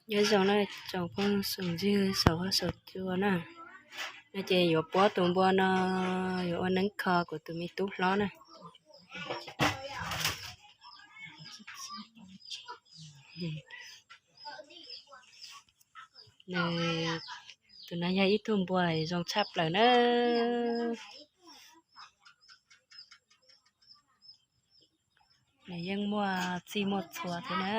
Nyob zoo na tsoom phooj ywg saum huab saum cua na, no ces yuav puab tus npua no yuav ua neeb kho kuv tus me tub hlob na. Nws, tus no yog ib tug npua zoo tshaj plaws na. Nws yeej muaj txij muaj txhua thiab na.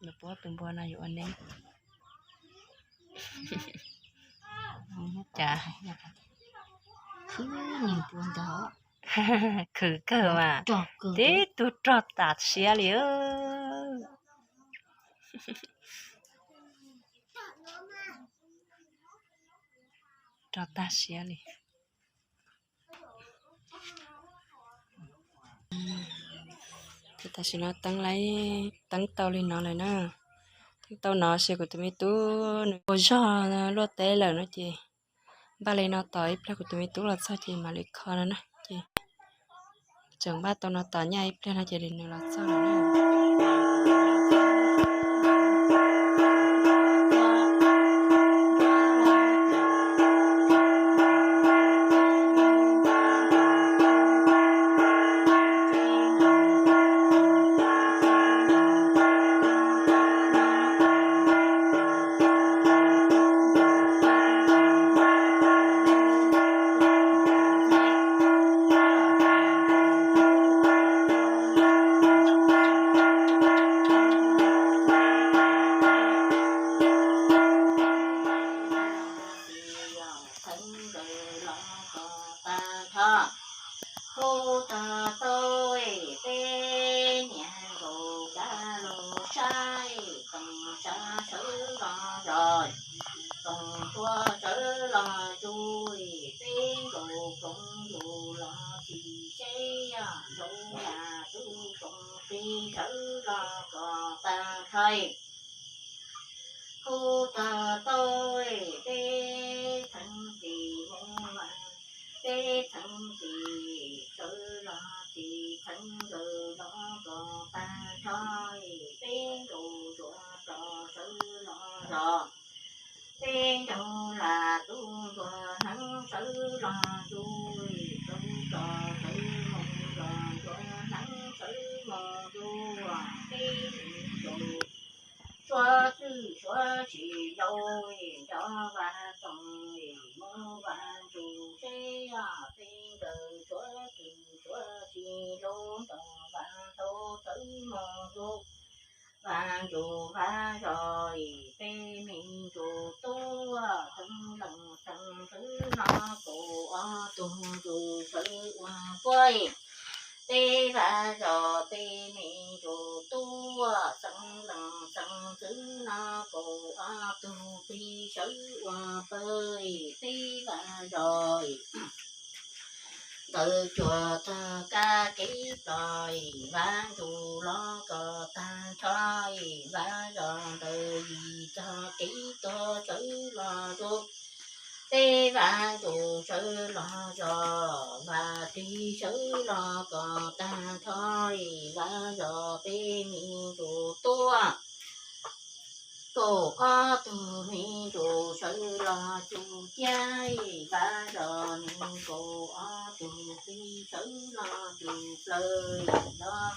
Nws puab tus npua no yuav ua neeb. Cas khwv kawg mas, tib tug rog tas siab li. Rog tag siab li. Ces tam sim no teeb lawm, teeb tau li no lawm na. Teeb tau no ces kuv tus me tub nws ua zog luaj teb lawm no ces npaj li no tos ib pliag kuv tus me tub los txog ces mam li kho no na. Ces tseem npaj tau no tos nyaj ib pliag no ces nws los txog lawm na. Hu tag tau peb niag nkaus kav lug saib, Toom Sav sawv los zos, Toom Tuab sawv los tsuj, peb nkaus koom yus los tsis seb, Ntxoov Yaj Tub Toom Qis sawv los kom tag nrho. Hu tag tau peb txheeb tis mus, peb txheeb tis sawv los tsis txheeb nkawd los kom tag nrho, peb nkaus Ntsuag Rog sawv los zos, peb ncaug Lam Tub Ntsuag Hneev sawv los tsuj, Tub Rog sawv mus zos, Ntsuag Hneev sawv mus tsuj, peb nkaus Suav twj suav tsis laus, nrog Vaj Toom mus Vaj Ntsuj seb, peb nkawd suav twj suav tsis laus, nrog Vaj Toom sawv mus tsuj, Vaj Ntsuj Vaj Zos, peb me ntsuj tub, xeeb leej xeeb ntxwv no kaum ob tug ntsuj sawv ua puab, peb Vaj Zos peb me ntsuj tub, xeeb leej xeeb ntxwv no kaum ob tug plig sawv ua pawg, peb Vaj Zos. Ntawd cuag tag kab kev plos, Vaj Ntsuj los kom tag nrho, Vaj Zos ntawd yim txog kev tuag sawv los tsuj, peb Vaj Ntsuj sawv los zos, Vaj Tig sawv los kom tag nrho, Vaj Zos peb me ntsuj tub, kaum ob tug me ntsuj sawv los tsuj ciab, Vaj Zos nws kaum ob tug plig sawv los tsuj plaws los,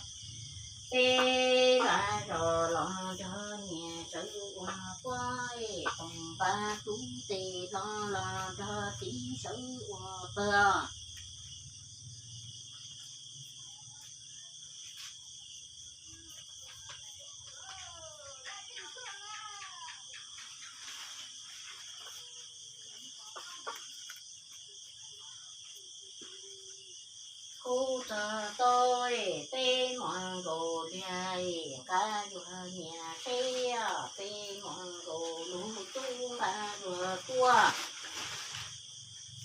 peb Vaj Zos los nrog niam sawv ua puab, Toom Npab Tub Tes los los nrog txiv sawv ua pawg. Hu tag tau peb muam nkaus liag, nqa yuag niam seb, peb muam nkaus lub tub nqa yuag tuaj.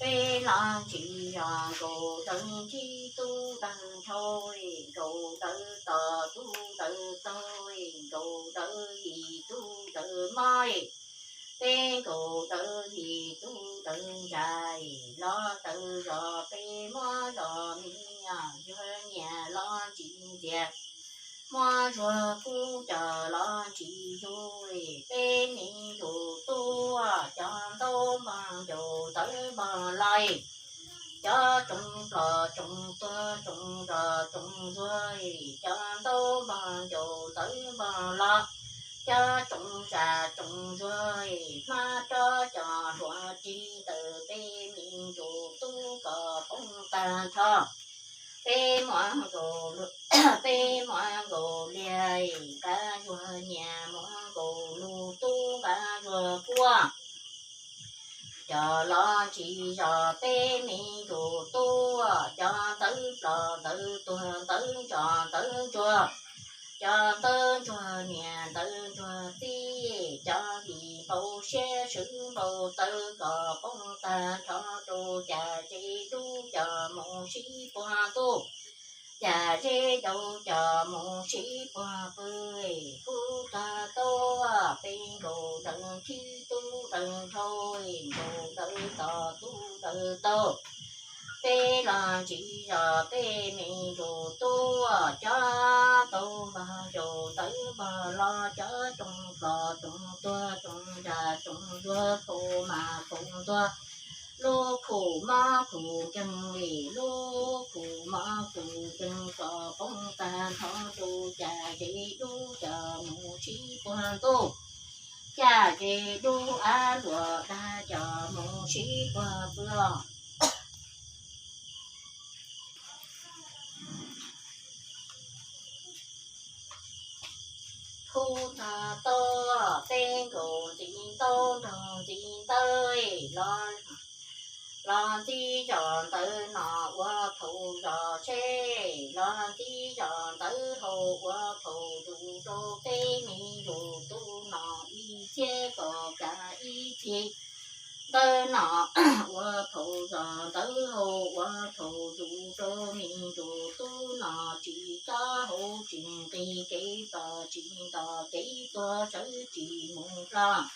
Peb los ntsis zos nkaus ntawd ntsib tub ntawd nrhau, nkaus ntawd tos tub ntawd taug, nkaus ntawd yim tub ntawd mob. Peb nkaus ntawd yim tub ntawd ntsa, los ntawd zos peb muab zos me nyuam yuag niam los ntsis ntxias. Muab zuag kub cov los tsis zuag, peb me ntsuj tub cov ntaub npog ncauj tawv npog los, cov tsoom plom tsoom tuag tsoom zos tsoom zuag, cov ntaub npog ncauj tawv npog los, cov tsoom zam tsoom zuag, hmab tsob cov hluas ris ntawm peb me ntsuj tub kom poob tag nrho. Peb muab nkaus, peb muab nkaus liag nqa zuag nyias, muab nkaus lub tub nqa zuag puab, cov los tsis zog peb me ntsuj tub, cov ntawv plom ntawv tuag ntawv ntsos ntawv ntsuag, cov ntawv ntsuag niam ntawv ntsuag txiv, cov vis npau siab swv npau taw kom poob tag nrho rau, cas zeb dub cov mus sib puag ntuj, cas zeb dub cov mus sib puag pw. Kub tag tau, peb nkaus daws khib tub daws nrhau, nkaus daws tos tub daws taug. Peb los tsis zog peb me ntsuj tub, cov ntaub npog ncauj tawv npog los, cov tsoom plom tsoom tuag tsoom zam tsoom zuag, khaus mas khaus ntuag, lub khaus mob khaus nkeeg li, lub khaus mob khaus nkeeg kom poob tag nrho rau, cas zeb dub cov mus sib puag ntuj, cas zeb dub av luam dag cov mus sib puag pw. Kub tag tau, peb nkaus ntxiv ntaub nrog ntxiv ntawv, los ntxiv zos ntawv no ua phaum zos tsheb, los ntxiv zos ntawv hauv ua phaum zuj zus rau peb me ntsuj tub no ib txhiab kaum kaum ib txhiab. Ntawv no ua phaum zos ntawv hauv ua phaum zuj zus rau me ntsuj tub no, tsis txhob hauv tsis nqig kev tos tsis nto kev tuag sawv tsis mus los.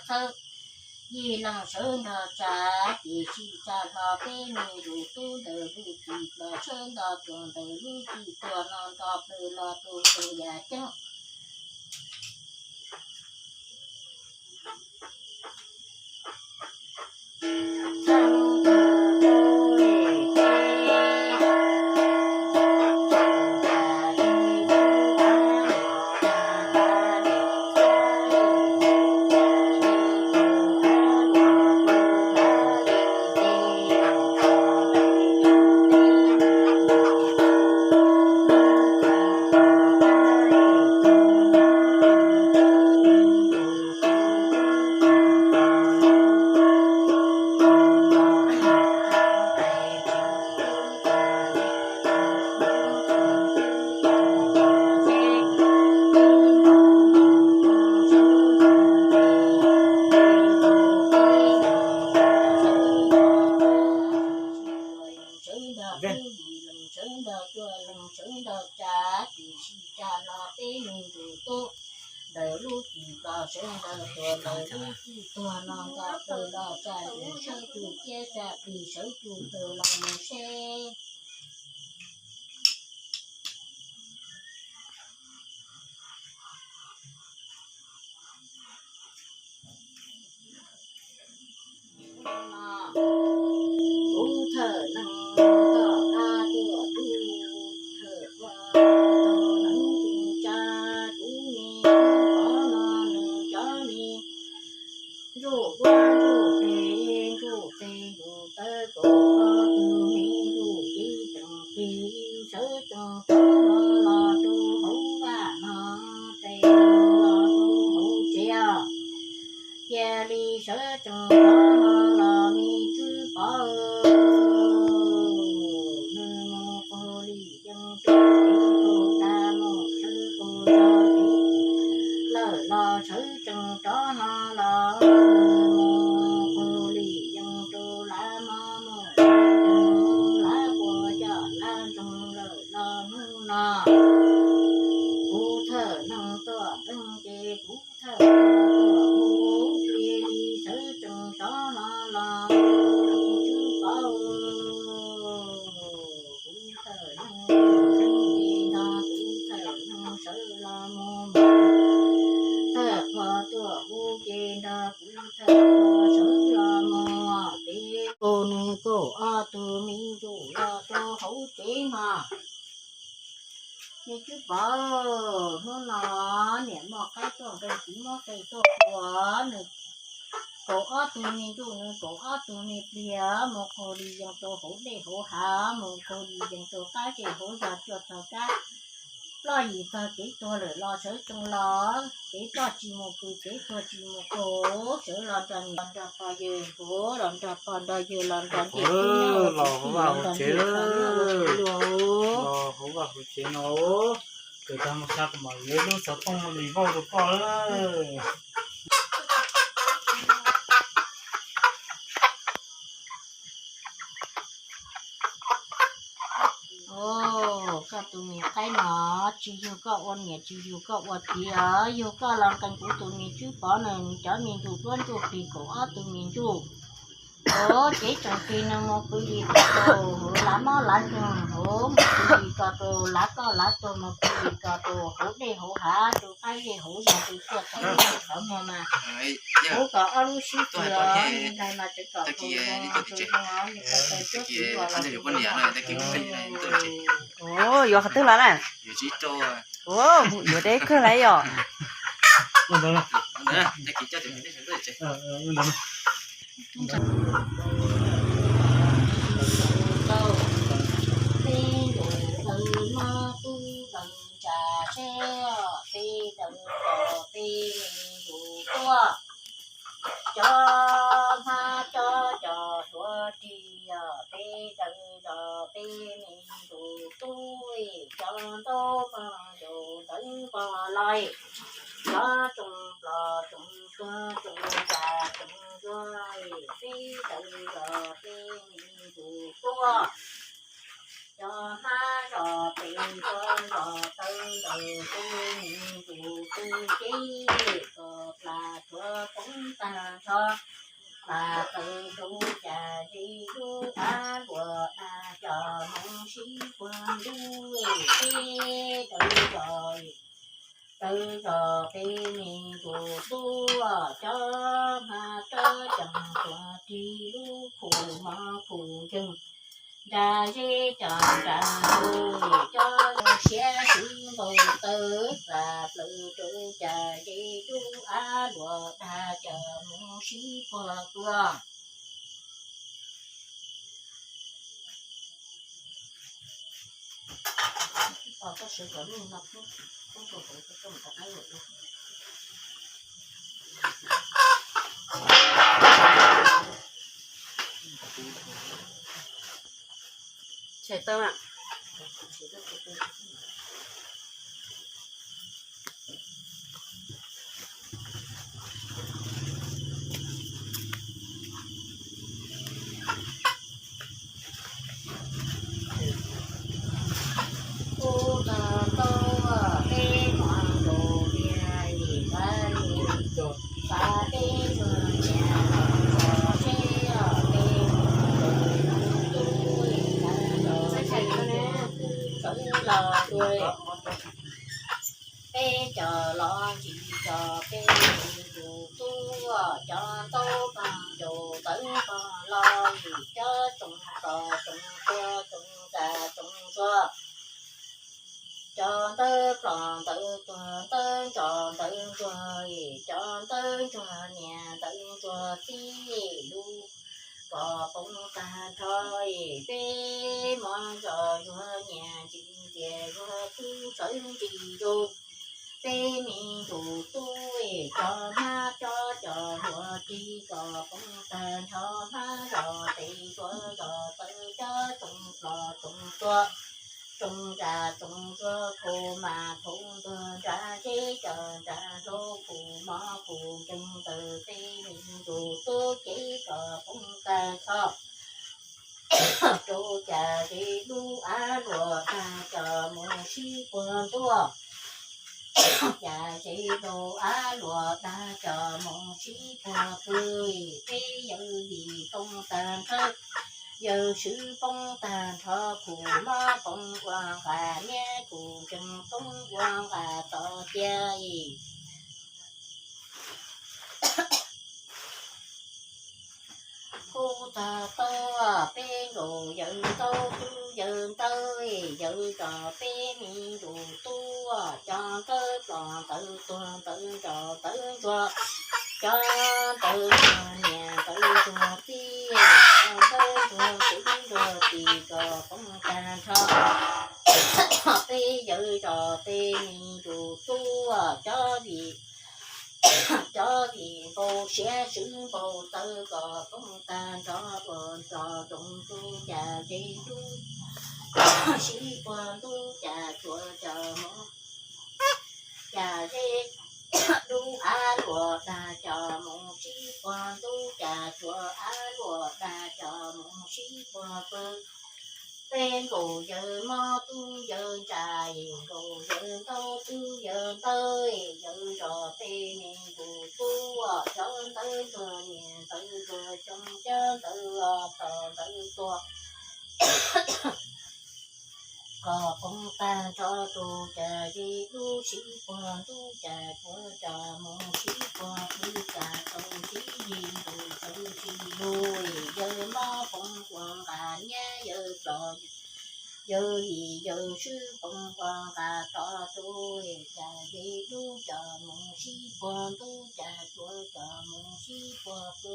Txhawb yij leej sawv nrog tsa, tis sij tsa hlo peb me ntsuj tub ntawm lub txim los sawv nto tuag ntawm lub txim tuag no nto plawg los rau tus yam ceeb. Sawv nrog tub yim leej sawv nrog cuaj leej sawv nrog tsa, tis sij tsa hlo peb me ntsuj tub ntawm lub txim los sawv nrog tuag ntawm lub txim tuag no nto plawg los tsa tus sawv tus ciab tsa plig sawv tus plawg los mus seb. Kuv thawj neeg toj qab tuaj, kuv thawj qhua tau neeg tus tsa, kuv me qhov no nws cov me ntsuj duab ntsuj plig ntsuj plig ntsuj tawv kaum ob tug me ntsuj ci tseem plig sawv tsees rov los rau hauv vaj no, tes los rau hauv tsev os. Cia li sawv tsees rov los me tswb pov, nws mus qaug lim yees rau kev qaug tas mus sawv qaug zog kev lawm los sawv tsees rov no los nws mus qaug lim yees rau lav mov mus lav quas coj lav ntsoog lawm los hnub no kuv thawj neeg tuaj nkees ces kuv thawj neeg tuaj mus cia li sawv tsees rov no los me tswb pov, kuv thawj neeg tuaj nkees no kuv thawj neeg sawv los mus, thawj qhua tuaj mus ces nrog kuv thawj qhua sawv los mus, peb tus nws kaum ob tug me ntsuj los rau hauv tsev no. Me tswb pov, hnub no niam muaj qaib tuaj nqee txiv muab qe tuaj tua, nws kaum ob tug me ntsuj nws kaum ob tug me pliag mus qaug lim yees rau hauv dej hauv hav, mus qaug lim yees rau qab zej hauv zog, cuaj txog kab ploj yim txog kev tuag lawm los sawv tsees los, kev ploj tsis mus pw kev tuag tsis mus qaug, sawv los nrog niam los nrog pog yawg hauv los nrog pog nrog yawg los nrog ntiaj teb nyob ua tsis los nrog ntiaj teb nyob ua tsis los. Los hauv vaj hauv tsev no, kawm tag mus xa kuv mam yuav lub xov tooj li vauj rau koj. Os, koj tus me qaib no, tsis yug koj ua niam tsis yug koj ua txiv, yug koj los nqee kuv tus me tswb pov nws cov me ntsuj duab ntsuj plig kaum ob tug me ntsuj. Os, cev tseem plig nws mus pw li ko rau hauv lav mob lav nkeeg hauv, mus pw li ko rau lav toj lav tuag, mus pw li ko rau hauv dej hauv hav, rau qab zej hauv zog, rau cuaj txog qhov muag mas. Kuv kom ob lub sib tw os, ntag mas tseem kom tus zoo tus zoo os, me ko taw cuab txiv los los tus zoo. Os, yuav qhov twg los na? Os, yuav deb kawg lawm yom. Peb ntsuj plig mob tub leej tsa seb, peb daws los peb me ntsuj tuaj, cov hmab cov cos tuav rig, peb daws los peb me ntsuj tub, cov ntaub pog ncaus ntawv pog los, cov tsoos plos tsoos tuag tsoos tsa tsoos ntsuag, peb daws los peb me ntsuj tuaj, cov hmab zos pes ntsuag zos taw ntawm peb me ntsuj tub, ces kom plas tuav poob tag nrho, mas tawv rau cas zeb dub av luam dag cov mus sib puag ntuj, peb tawv zos, tawv zos peb me ntsuag tub, cov hmab cov cawv tuag tig lub khu mov khu nkeeg, nra zeb cov nra hu, cov siav sib ntaus tawv txav plaws rau cas zeb dub av luam dag cov mus sib puag tuag. Kuv tau tau peb hmos nkaus tiag, ib vaj lug xav peb tug niam los seb peb hmos nkaus tub, ib vaj los seb tub tub txawv los dua. Peb cov los ntsis cov peb tus tub, cov ntaub pog ncaus tawv pog los, cov tsoos tos tsoos tuag tsoos tas tsoos tuag, cov ntawv plos ntawv tuag ntawv ntsos ntawv ntsuag, cov ntawv ntsuag niam ntawv ntsuag txiv, lub kom poob tag nrho. Peb hmos zos zuag niam ntsis ntxias zuag tub sawv ntsis zus, peb me ntsuj tub, cov hmab cov cos hluas tig kom poob tag nrho, hmab zos tes zuag zos tawv, cov tsoos plos tsoos tuag, tsoos tas tsoos tuag, khu mas khu tuag, nra zeb cov nra hlau, khu mov khu nkeeg ntawd, peb me ntsuj tub cev kom poob tag nrho rau cas zeb dub av luam dag cov mus sib puag ntuj, cas zeb dub av luam dag cov mus sib puag pw, peb yawg vim poob tag nrho, yawg swb poob tag nrho, khu mov poob ua nqa, niab khu nkeeg poob ua nqa, tos cia kuv tag tau peb nkaus yawg ntau tub yawg ntawd, yawg zos peb me ntsuj tub, cov ntawv plos ntawv tuag ntawv ntsos ntawv ntsuag, cov ntawv ntsuag niam ntawv ntsuag txiv, cov ntawv ntsuag tub ntsuag tis kom poob tag nrho. Peb yawg zos peb me ntsuj tub, cov vim cov vim npau siab swb npau taws kom poob tag nrho, ua nrog tsoom tub cas zeb dub sib puag ntub cas tsuav cov mus, cas zeb dub av luam dag cov mus sib puag ntub cas tsuav av luam dag cov mus sib puag pw. Peb nkaus yawg mob tub yawg ntsa, nkaus yawg ntau tub yawg ntawd, yawg zos peb me nkaus tub, cov ntawv ntsuag niam ntawv ntsuag xyoo, cov ntawv los tos ntawv tuag kom poob tag nrho, tus cas zeb dub sib puag ntub cas tsuav cov mus sib puag pw, cas tau sib yig nkaus txawv tsis lug, yawg mob poob ua nqa, niab yawg plos yawg vim, yawg swb poob ua nqa, tos tus cas zeb dub cov mus sib puag ntub cas tsuav cov mus sib puag pw.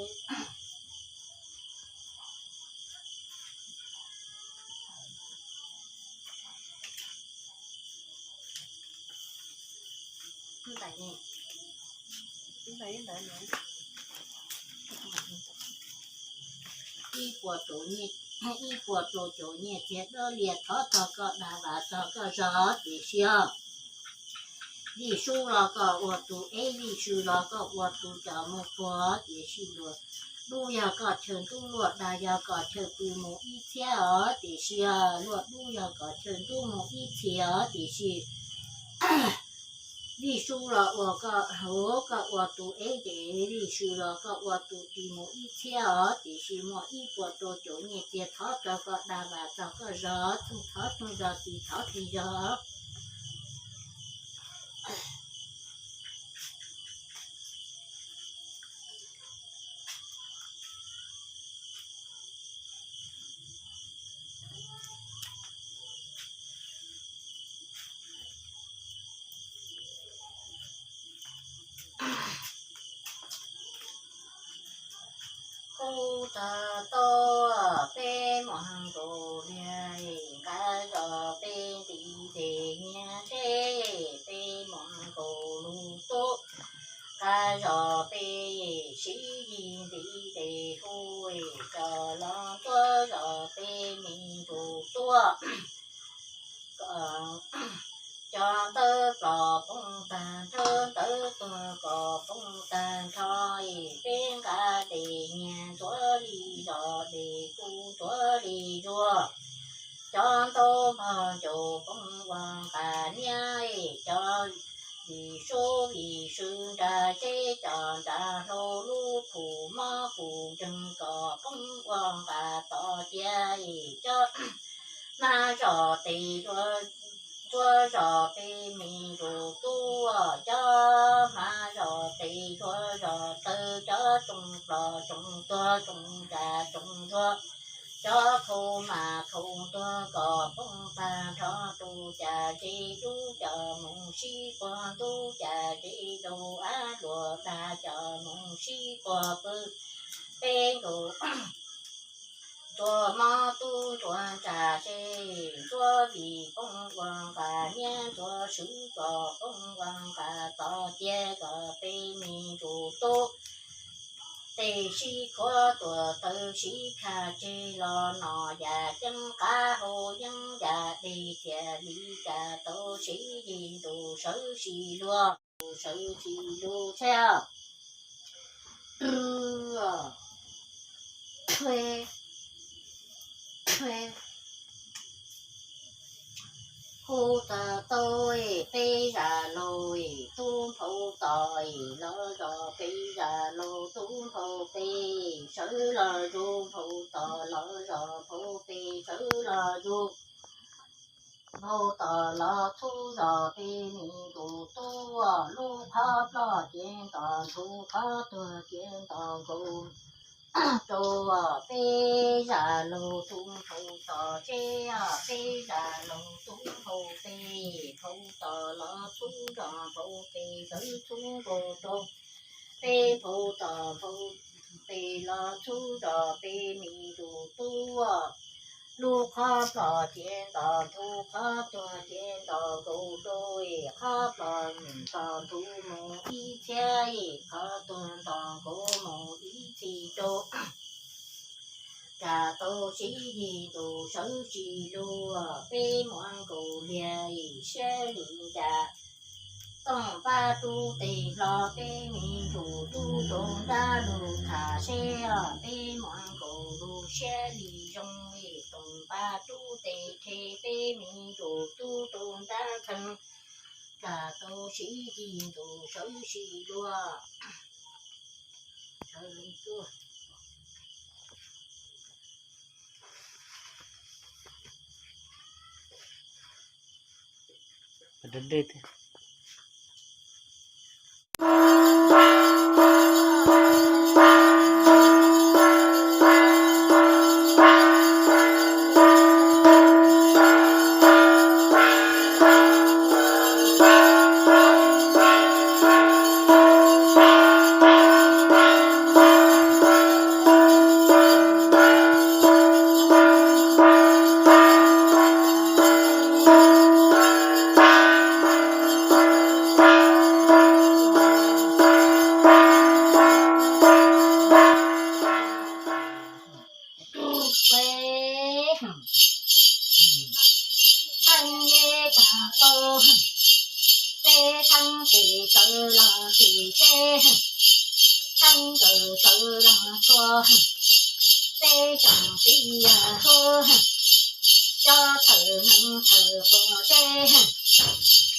Ib puas rau caum nyiaj txiag dob lias thov txog koj dag vas txog koj zog tiam sis os, vij sub los koj ua tus, eb vij sub los koj ua tus cov mus puag tiam sis luag dub yog koj chaw ntub, luag dag yog koj chaw pw mus ib txhiab os tiam sis, luag dub yog koj chaw ntub mus ib txhis os tiam sis Vij Sub los ua koj, hu koj ua tus ev ces Vij Sub los koj ua tus ris mus ib txhiab os, tiam sis muaj ib puas rau caum nyiaj txiag thov rau koj dag vam txog koj zog, thov txog zog tis thov tig zog. Kuv tau peb muam nkaus liag, nqa zog peb ntiv tes nyiag tsheb, peb muam nkaus lus tub, nqa zog peb sib yig ntiv tes hu, cov los tuaj zog peb me ntsuj tuaj. Cov tawb plos poob tag nrho, tawb tuag kom poob tag nrho, peb nqa tes nyiag ntxuav li zos, tes kuj ntxuav li zuag. Cov ntaub npog ncaus poob ua nqa niab, cov vim sub vim sw nra tsheb, cov nra hlau lub khum mob khum nkeeg kom poob ua nqa tom cia, cov hmab zog tes ntxuav zog peb me ntsuj tub, cov hmab zog tes ntxuav zog taw, cov tsoo plos tsoo tuag tsoo nra tsoo zuag, cov khau mas khau tuag kom poob tag nrho, tus cas tsev dub cov mus sib puag, tus cas tsev dau av luam dag cov mus sib puag pw, peb nkaus ntxuav mob tub ntxuav nra se, ntxuav vim poob ua nqa niab, ntxuav swv kom poob ua nqa tom cia, kom peb me ntsuj tub tes sib khuav tuam taw sib khaj tseg los no, yam ceeb qab hau yeeb yam deg thiaj li cas tau sib yig ntus sawv sib luag, sawv sib luag thiab. Hu tau peb zaj laug, tub nphau tos los zog peb zaj laug, tub nphau peb sawv los zus, nphau tos los zog nphau peb sawv los zus. Nphau tos los txhub zog peb me ntsuj tub, lub qhov ploj ciav nto ntug, qhov tuag ciav nto nkaus. Rau peb zaj laug tub nphau tos, peb zaj laug tub nphau peb, nphau tos los txhub zog nphau peb sawv txhub nkaus rau. Peb nphau tos nphau peb los txhub zog peb me ntsuj tub, lub qhov ploj ciav nto ntug, qhov tuag ciav nto nkaus rau, qhov ploj nto ntug mus ib txhiab, qhov tuag nto nkaus mus ib txhis rau. Cas tau sib yig ntus sawv sib luag, peb muam nkaus liag siab li cas. Tooj pab rub tes hlo peb me ntsuj tub rau nrab lug tham seb, peb muam nkaus lug siab li zoo li. Tooj pab rub tes rhe peb me ntsuj tub rau nrab kheej, cas tau sib yig ntus sawv sib luag. Peb theeb yeb tag tau, peb theeb tes sawv los tes, peb theeb nkawm sawv los tshua, peb xyoos txiv yam hu, cov thawm neeg thawm quas teb,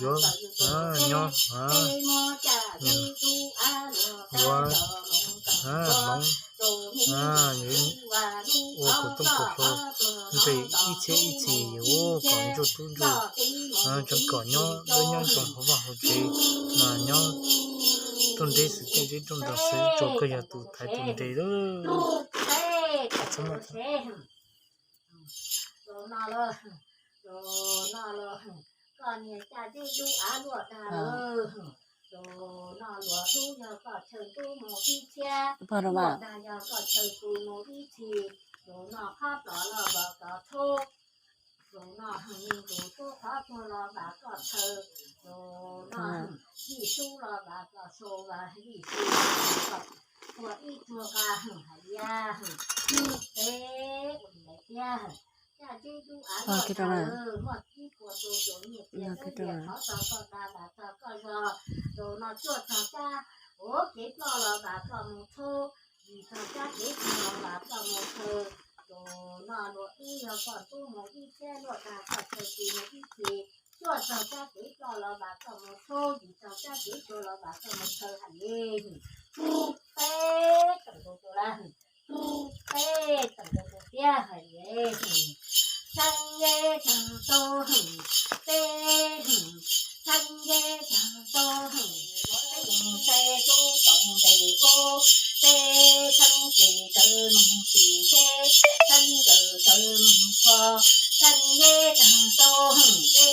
yuav nyob, yuav hmoov, ua kuv tooj kuv hlau nres ib txhiab ib txhis yuav kom ntsuj tub ntsuj, tseem kom nyob dawb nyob zoo hauv vaj hauv tsev, mas nyob rooj ntej xwm txheej zeb rooj nrag xwb, tsuas kawg yog tus thaiv tus nres lawm. Tus no los, tus no los, koj niag caj zeb dub av luaj dag lawm. Tus no luag dub yog koj chaw dub mus ib txhiab, luaj dag yog koj chaw pw mus ib txhis. Tus no qhov plom los vam koj txhub, tus no heev li tus tub qhov tuag los vam koj chaw, tus no yij sub los vam koj sau, vam yij sub, tuag ib tuag qa heev hais lias, peb ua li lawv tiag. Caj zeb dub av luaj dag lawm, muaj ib puas tus tsuas nyiaj txiag dawb lias thov txog koj dag vam txog koj zog. Tus no cuaj txog caj, ua kev ploj los vam koj mus txhub, yim txog caj kev tuag los vam koj mus chaw. Tus no luag dub yog koj tub mus ib txhiab, luaj dag koj chaw pw mus ib txhis. Cuaj txog caj kev ploj los vam koj mus txhub, yim txog caj kev tuag los vam koj mus chaw hais li. Peb teem tus tus lawm, peb teem tus tus tiab hais li. Txheeb yeb txheeb tub, peb, txheeb yeb txheeb tub, peb txheeb tub tau ntes ub, peb txheeb plis tawv moog pis seb, txheeb ntawm tawv moog txhua, txheeb yeb txheeb tub, peb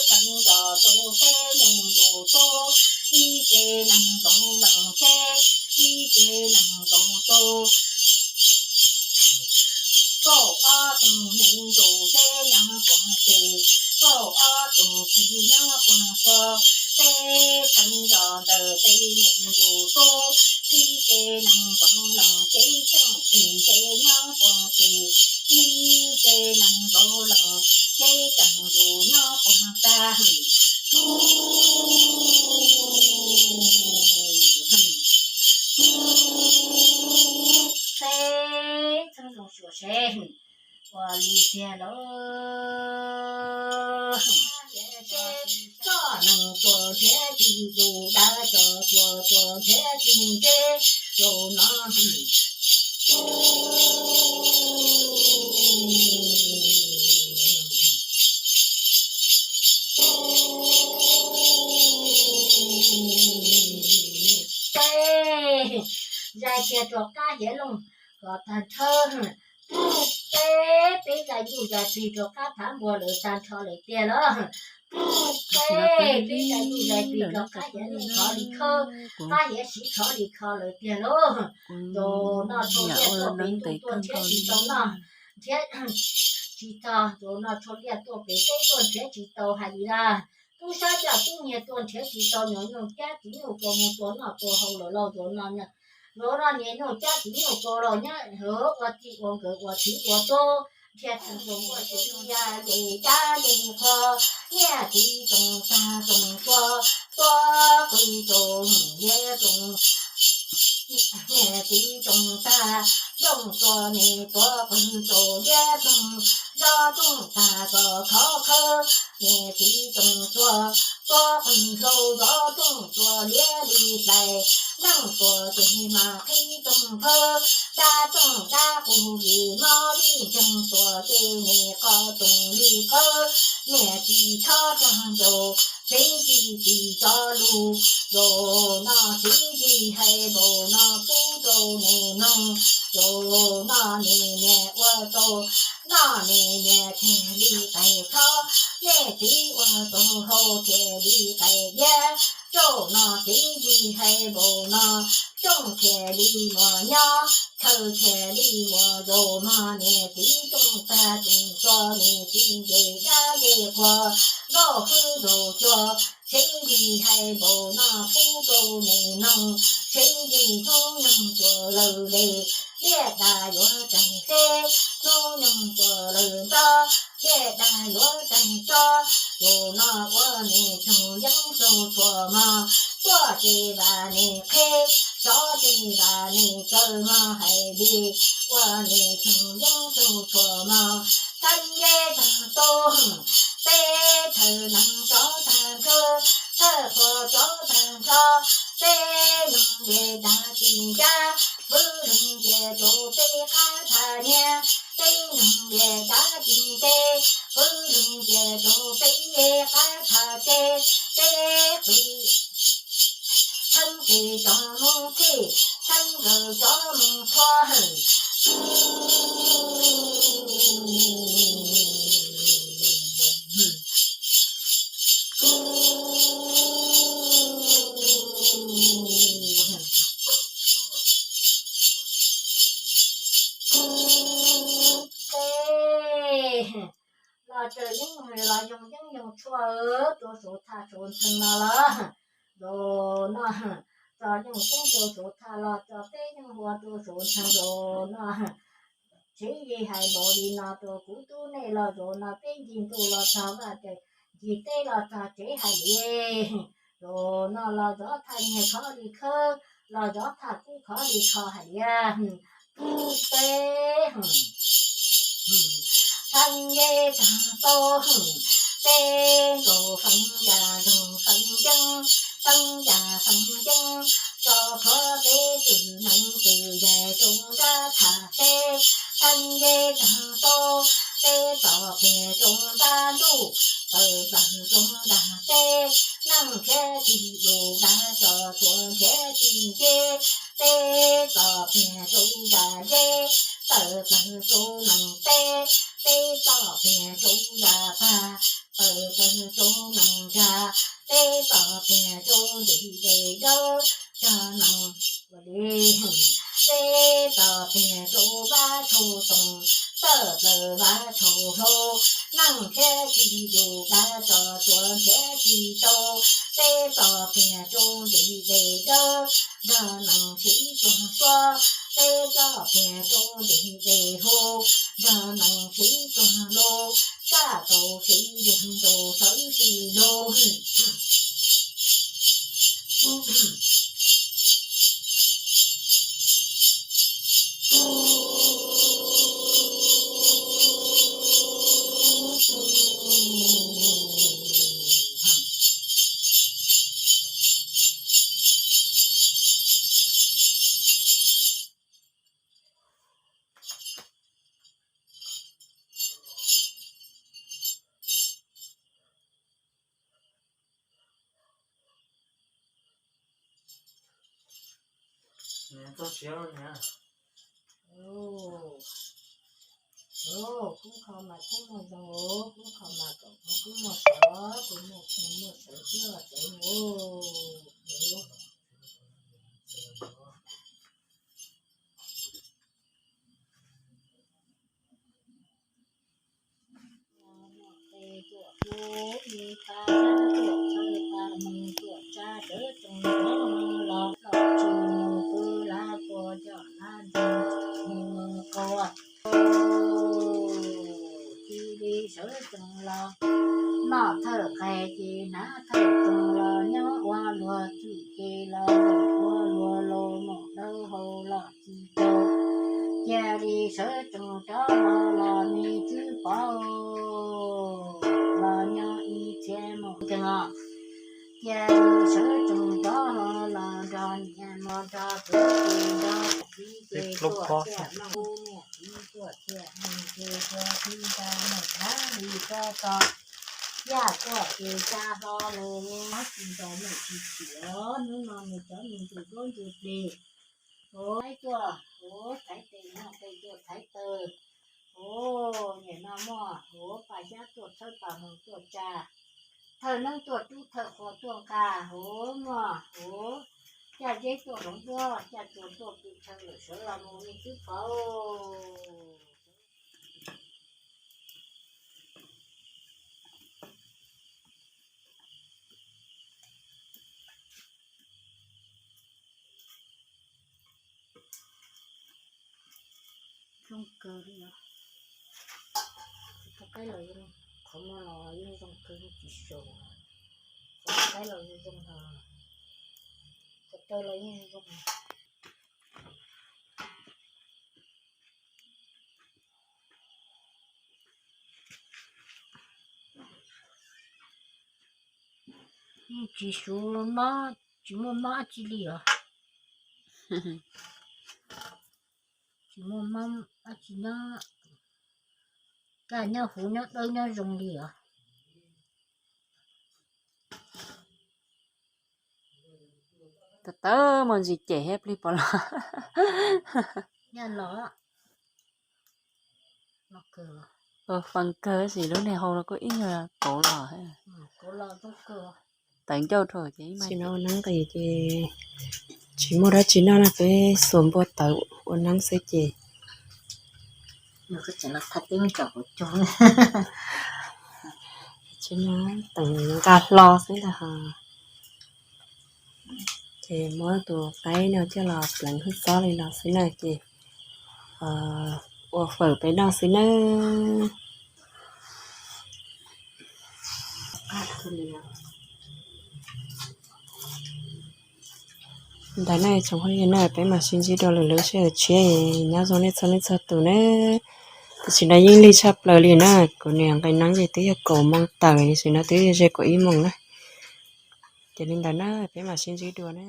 txheeb nco tub peb neeg ncu tub, ib ce neeg nkoos leej seb, ib ce neeg nkoos tub. Kauj ob tug neeg ncu peb nyob puag plig, kauj ob tug plig nyob puag txhua, peb txheeb nco ntawm peb neeg ncu tub, ib ce neeg nkoos leej seb, txheeb plig nce nyob puag plig. ib ce neeg nkaus los, ces tseem tus nyob puag ta. Txheeb zoo suav seb ua li tiag lauj. Txoj neeg tuag nrhiav tsis tus dab, txoj tuag tuag nrhiav tsis ntsej, zaum no zais kiag rov qab hiav looj kom tag nrho. Peb, peb zais ntuj zais plig rov qab phav npua lawm tag nrho lawm tiag lauj. Peb, peb zais ntuj zais plig rov qab hiav looj khov li khov, qab hiav siv khov li khov lawm tiag lauj. Zaum no tshuav liaj tuaj pem ntuj tuaj nrhiav tsis tau noj, nrhiav tsis tau. Zaum no tshuav liaj tuaj pem teb tuaj nrhiav tsis tau hais li lawm. Tub sab coj tub nyiag tuaj nrhiav tsis tau, nyuag nyuj cab txiv nyuj ko mus tua noj tua haus lawm lauj. Zaum no, zaum no niag nyuj cab txiv nyuj ko los nyob ua txij ua nkawm ua txiv ua tub, nrhiav tsis tau npua tsis yaj ces cab ces qhua, niaj txiv tsoom tag tsoom tua, tua qws tsoom liab tsoom, niaj txiv tsoom tag tsoom tua, niaj tua qws tsoom liab tsoom, zov tsoom tag txom khov khawb, niaj txiv tsoom tua, tua qws hlau zov tsoom tua liab li hlais, leej tua ces mas qhib tsoom phawb, dab tsoom dab qus li mob li ntseeg tua ces niaj qo tsoom li qawb, niaj tsis txhob txog ncaus, txiv tsis tsis tso lus, zaum no txiv yig hais npaum no pub rau niaj noog, zaum no niaj niaj ua tau noj, niaj niaj thiaj li qais khob, niaj txiv ua tau hau thiaj li qais liab, zaum no txiv yig hais npaum no, tsoom thiaj li mus nyob, chaw thiaj li mus zaum no, niaj txiv tsoom tag tsoom tua, niaj txiv nce dab nce qhua, nkauj hwb nraug cua, txiv yig hais npaum no pub rau niaj noog, txiv yig hnub nyoog tuaj lawm li, liaj dab yuav tsaig hleb, hnub nyoog tuaj lawm nto, liaj dab yuav tsaig tso, zaum no ua niaj tug yeeb tug tshuaj mog, tuaj ces vam niaj qheb, zov ces vam niaj tsawv mog hais li, ua niaj tug yeeb tug tshuaj mog, txheeb yeb tag tub, peb thawj neeg tsov tag nrho, thawj qhua tsov tag nrho, peb noog nce dab tsis ncaj, vwm loog nce rau peb qab thaj niab, peb noog nce dab tsis nce, vwm loog nce rau peb qab thaj tse, peb qis txheeb ces tsov mus thij, txheeb nkawm tsov mus qhua hwm. Los tsaws yeeb los yoog yeeb yoog tshuaj rau saum thaj saum ntxhee no los. Zaum no tso yeej poob rau saum thaj los tso peb yeej ua rau saum ntxhee zaum no. Txiv yig hais npaum li no rau kuv tub nej los zaum no peb ncig ntuj los txog vaj tsev, ncig teb los txog tsev hais li. Zaum no los zov thaj nyiag khov li khawb, los zov thaj kub khov li kho hais li. Peb txheeb yeb tag tub, peb nkaus feem yam nkaus feem yeeb, feem yam feem yeeb, tso plhuav peb tug neeg twg yaig rau nrab thaj teb. Txheeb yeb tag tub, peb txom pliag rau nrab ntuj, tawm plaws rau nram teb. Neeg nrhiav tsis lus dag, tso tshuaj nrhiav tsis ntsej, peb txom pliag rau nram zeb, tawm plaws rau nees teb, peb txom pliag rau nram pag, tawm plaws rau nees nkag, peb txom pliag rau ntim tes zaub, cog nees ua li, peb txom pliag rau vab tshaus toom, tawm plaws vab tshaus hlau, Neej nrhiav tsis yus, dab tso tsuav nrhiav tsis tau, peb tso pliag rau ntim dej dawb, nrog nees siv tsuag suab, peb tso pliag rau ntim dej huv, nrog nees siv tsuag lug, sab tau siv yug nkaus sawv tsis lug. Kub kho mas kub muag zoo, kub kho mas kom kub muag sov, kub muag sov thiab sov. Muaj qe tuaj kub, ib pab tuaj txhawb pab moog, tuaj tsab sawv tsees rov los, los tsis mus pw lab puas coj lab nroog mus qhua. Cia li sawv tsees los noj thawj qe ces hnav thawj tsees los nyob ua luag txwj ces los ua luag los mus dawb hau los tsis tau. Cia li sawv tsees rov los los me tswb pov los nyob ib txhia mus kawg os. Cia li sawv tsees rov los nrog niam mus nrog kwv ces nrog txiv ces tuaj thiaj noj, niam txiv tuaj thiaj noj ces tuaj txiv nrog niam txhab li rov txog. Yaj tuaj ces tsa hlo los tsis nrog niam tsis txiv os. Hnub no nws cov me ntsis duab ntsis plig. Ua tuaj, ua thaiv tes noj tes tuaj thaiv taw. Ua niam no muaj, ua pas xyab tuaj txhawb pas moog tuaj tsa. Thawj neeb tuaj rub thawj qhua tuaj nqa, ua muaj, ua caj zeb tuaj hloov duab, caj tsuas tuaj pw chaw lawm sawv los mus me twb paub. Zoo kawg li os. Tau qaib los yeej, qhov muag los yeej zoo kawg, yeej tsis saum. Tau qaib los yeej zoo os. Tau taw los yeej zoo. Yeej tsis suav mob, tsis muaj mob dab tsi li os. Tsis muaj mob dab tsi nyob, kaj nyob huv nyob dawb nyob zoo li os. Tawv tawv muaj ntsis cem thiab plig pov los. Ua fee kawg sis lub niag hau los kuj ib nyuag kauv los. Tawv ncauj rau ces ib mas. Tsis no ua neeb qis ces tsis muaj dab tsi noj na, peb xuas npua tawv ua neeb xwb ces. Tsis no teem nqa hlo xwb ntag. Ces muab tus qaib no coj los pleev hwj xob li no xwb na ces ua fawm peb noj xwb nawb. Ntawd na tsoom phooj ywg na, peb mam sib ntsib dua lwm lub sij hawm tshiab, nyob zoo nej txhua leej txhua tus na. Tam sim no yeej lig tshaj plaws li na, kuv niam nqis neeb ces twb yog kaum moos tawm, tam sim no twb ze kaum ib moos na. Ces li ntawd na, peb mam sib ntsib dua na.